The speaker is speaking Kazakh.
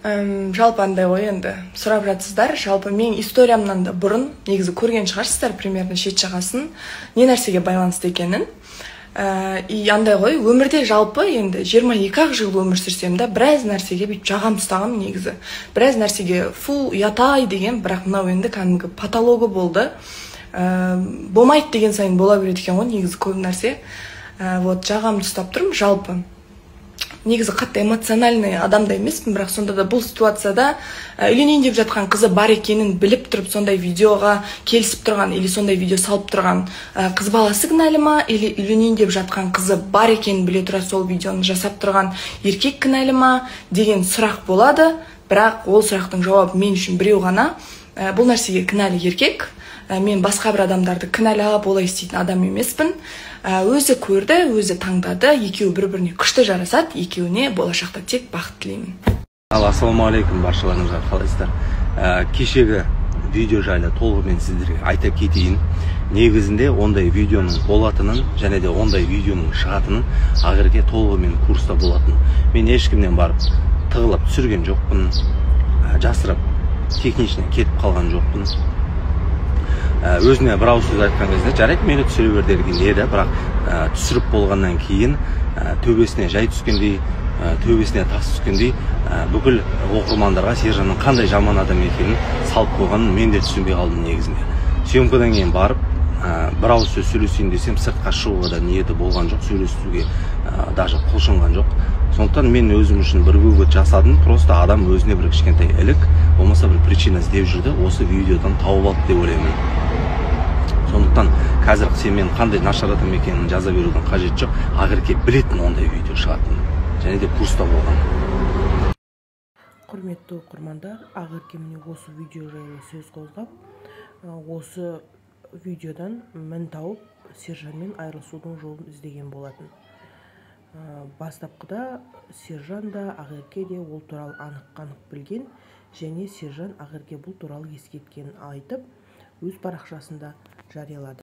Жалпы андай ғой, енді сұрап жатсыздар. Жалпы менің историямнан да бұрын негізі көрген шығарсыздар примерно шет жағасын, не нәрсеге байланысты екенін. И андай ғой, өмірде жалпы енді 22 ақ жыл өмір сүрсем да, біраз нәрсеге бүйтіп жағам ұстағанмын негізі, біраз нәрсеге фу, ұят-ай деген. Бірақ мынау енді кәдімгі потологы болды. Болмайды деген сайын бола береді екен ғой негізі көп нәрсе. Вот, жағамды ұстап тұрмын. Жалпы негізі қатты эмоциональный адам да емеспін, бірақ сонда да бұл ситуацияда үйленейін деп жатқан қызы бар екенін біліп тұрып, сондай видеоға келісіп тұрған или сондай видео салып тұрған қыз баласы кінәлі ма, или үйленейін деп жатқан қызы бар екенін біле тұра сол видеоны жасап тұрған еркек кінәлі ма деген сұрақ болады. Бірақ ол сұрақтың жауабы мен үшін біреу ғана: бұл нәрсеге кінәлі еркек. Мен басқа бір адамдарды кінәлап, олай істейтін адам емеспін. Өзі көрді, өзі таңдады. Екеуі бір біріне күшті жарасады, екеуіне болашақта тек бақыт тілеймін. Ал ассалаумағалейкум баршаларыңызға, қалайсыздар? Кешегі видео жайлы толығымен сіздерге айта кетейін. Негізінде ондай видеоның болатынын және де ондай видеоның шығатынын Ақерке толығымен курста болатын. Мен ешкімнен барып тығылып түсірген жоқпын, жасырып технично кетіп қалған жоқпын. Өзіне бір ауыз сөз айтқан кезде, жарайды, мені түсіре бер деген еді. Бірақ түсіріп болғаннан кейін төбесіне жай түскендей, төбесіне тас түскендей, бүкіл оқырмандарға Сержанның қандай жаман адам екенін салып қойғанын мен де түсінбей қалдым. Негізінде съемкадан кейін барып бір ауыз сөз сөйлесейін десем, сыртқа шығуға да ниеті болған жоқ, сөйлесуге даже құлшынған жоқ. Сондықтан мен өзім үшін бір вывод жасадым: просто адам өзіне бір кішкентай ілік, болмаса бір причина іздеп жүрді, осы видеодан тауып алды деп ойлаймын. Сондықтан қазір сен мен қандай нашар адам екенін жаза берудің қажеті жоқ. Ақерке білетін ондай видео шығатынын және де курста болған. Құрметті оқырмандар, Ақерке міне осы видео жайлы сөз қозғап, осы видеодан мін тауып, Сержанмен айырылысудың жолын іздеген болатын. Бастапқыда Сержан да, Ақерке де ол туралы анық-қанық білген және Сержан Ақерке бұл туралы ескерткенін айтып, өз парақшасында жариялады.